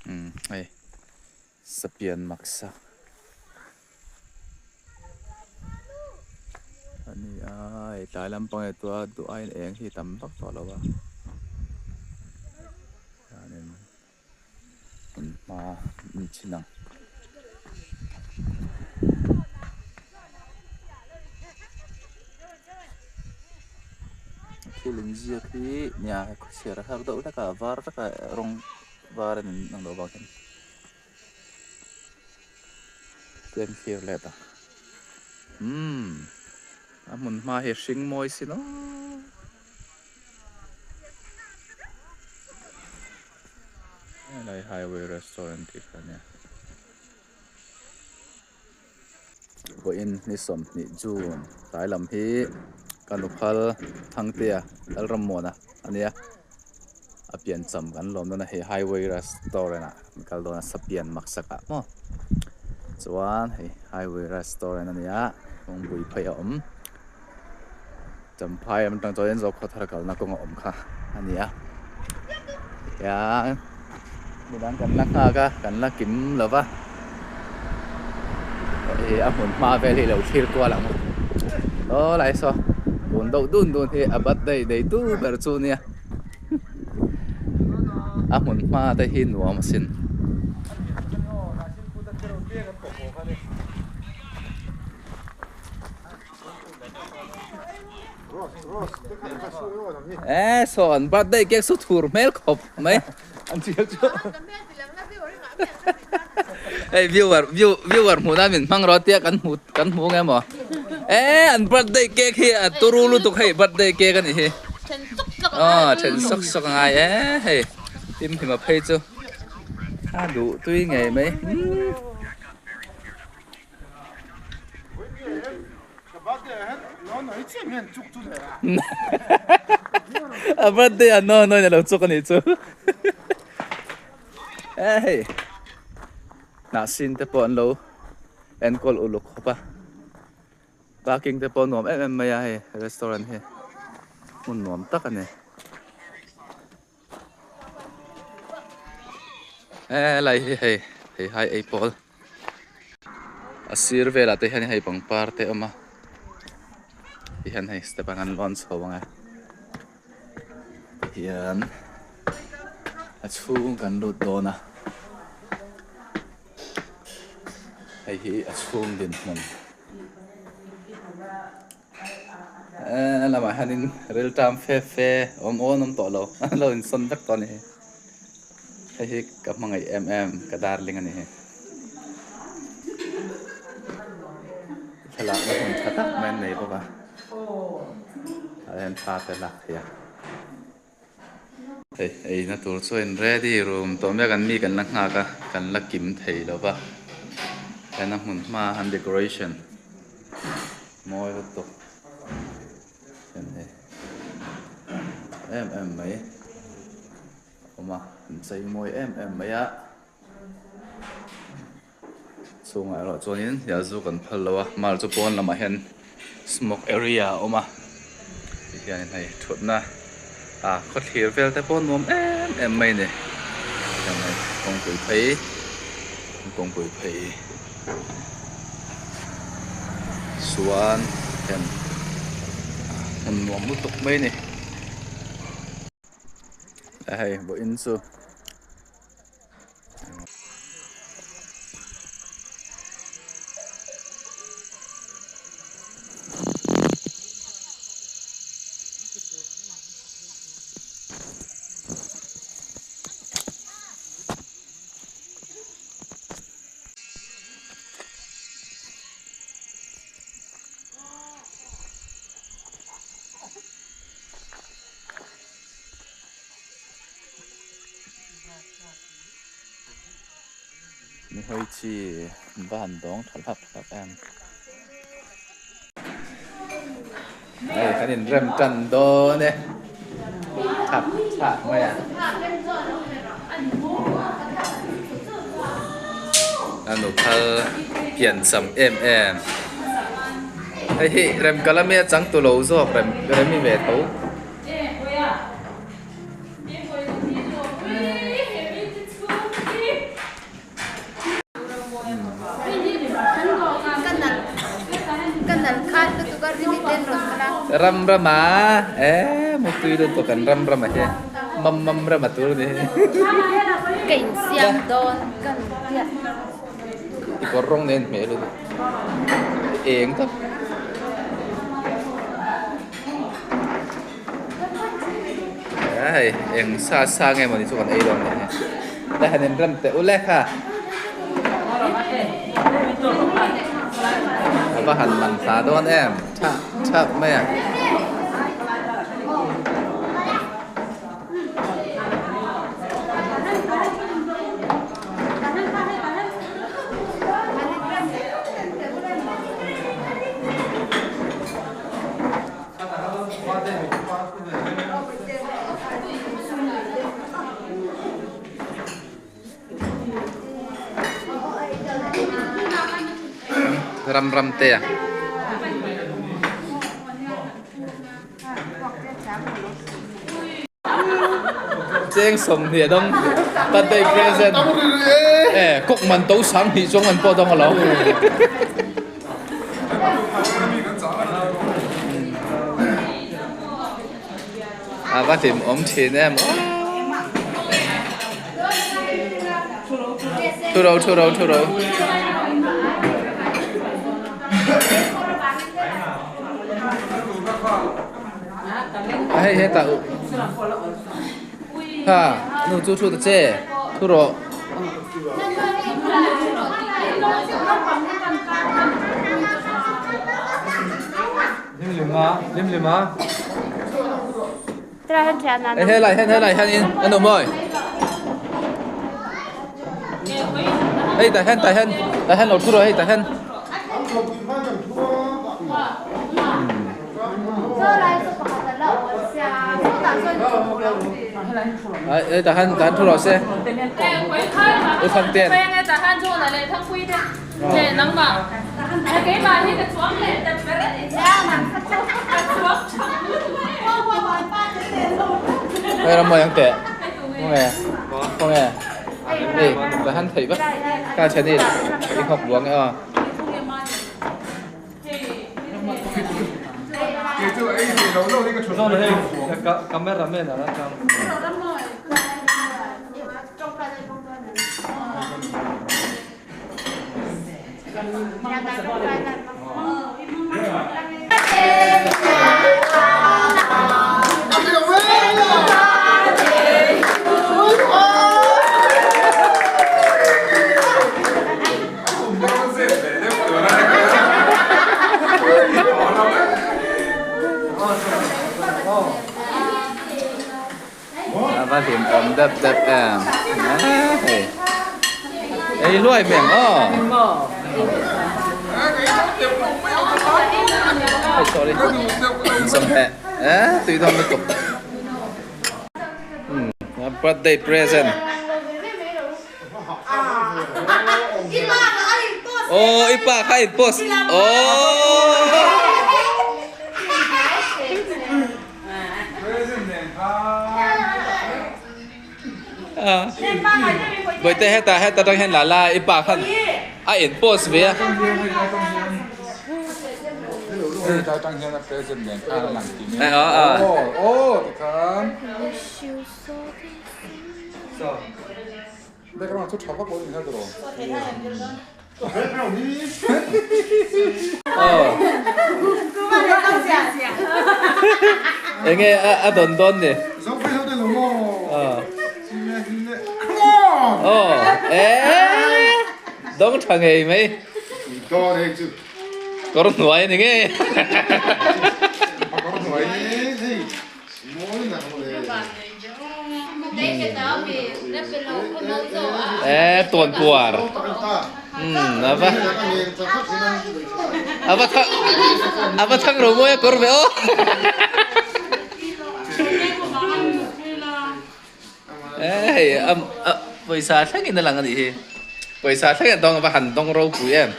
Umm hei sapian maksa a ni a hei tlai lampang e tua duh aiin eng hi tam vak tawh lo a chuanin hmun hma an chhin ang. Thil inziak hi nia he khawchhiar a har deuh hlek a var vek a rawng var a nin ang loh vang hian tlem thlir let a umm a hmun hma hi a hring mawi sin aw. Helai highway restaurant tih kha ania. Vawiin ni 20 June tlai lam hi ka nuphal Thangtea Lalrammuana a nia a piancham kan lawm dawn a hei highway restaurant ah kan kal dawn a sapian maksak ah maw chuan hei highway restaurant a nia kawngpui phei a awm. Champhai lam atang chuan Zokhawt thar kalna kawng a awm kha a ni a tihian midang kan la nghak a kan la kim lo va hei a hmun hma vel hi lo thlir kual ang aw lai saw tun deuh dun dun hi a birthday nei tu ber chu nia a hmun hma te hi nuam asin. Eh saw an birthday cake chu thur hmel khawp mai hei viewer view viewer hmuh nan min hmang rawh tia kan hmu kan hmu nge maw eh an birthday cake hi a turu lutuk hei birthday cake a nih hi aw then sawk sawk a ngai e hei hlim hlim a phei chu a duh tui ngei mai. A birthday a no no in alo chuk anih chu e hei hnah sin te pawh an lo enkawl uluk khawp a parking te pawh a nuam em em mai a hei restaurant hi hmun nuam tak a ni helai hi hei hei hai ei pawl. A sir velah te hian hei pangpar te a awm a tihian hei step ah an lawn chho ang e tihian a chhung kan lut dawn a hei hi a chhung dinhmun eh lamah hianin rilṭam fe fe awm awn awm tawh lo an lo insawn vek tawh a ni hi. Hei hi ka hmangaih em em ka darling a ni hi. Thlalak na hmun tha tak mai an nei bawk a. Tah hian thla te lak thei a. Hei ei na tur chu a in ready room tawh mek an mi kan la nghak a kan la kim thei lo va. Hena hmun hma an decoration mawi lutuk. Em em mai awm a an chei mawi em em mai a chhungah erawh chuanin yazoo kan phal lo a mar chu pawn lamah hian smoke area a awm a tihianin hei thutna ah khawthlir vel te pawh nuam em em mai a ni kawngpui phei kawngpui phei. Chuan hian hmun nuam lutuk mai a ni hei vawiin chu. Ni hawi chi an va han dawng tha hlap hlap em. Hei kan inrem tan dawn e. Thak thak mai a. A nu phal pian cham em em. Hei hi rem kalami a chang tu lo zawk rem remi ve tho. Ram rama e mutui dawn tawh kan ram rama hi mam mam rama tur a ni. Ka insiam dawn ka piah. I kawr rawng nen hmel a ni. Eng tak. Hei eng sa sa nge mawni chu kan ei dawn nih hi. La han in rem teh u le kha. A va han man hla dawn em tha thap mai a. Ram ram te a. Cheng 20 a dawng birthday present e kawk man to 20 chuang an pawh dawng alawm. A va hlim awm thin em aw. Thu ro thu ro thu ro. A hei hetah uh ha nu chu thu ta che thu rawh. Helai hen helai hian in an awm awi hei tah hian tah hian tah hian lo thu rawh hei tah hian. Hei tah hian tah hian thu rawh se U Thangtea'n. Hei ram mawi ang teh khawnge khawnge hei tah hian theih vek ka thian i i nghawk buang e aw. A va hlim awm dep dep em hei ei luai meng aw hei sorry sawmheh eh tui dawn lutuk birthday present Aw i pa kha in post aw. Bawihte heta heta tang hian la la i pa khan a in post ve a. Enge a dawn dawn ni? Aw eh dawng tha ngei mai. Kawr hnuai a ni ngei. Eh tuan puar. Hmm ava. Ava thang ava thang ro mawi a kawr ve aw. Eh hei a pawisa thlengin a lang a nih hi. Pawisa thlengin a dawng a va han dawng ropui em.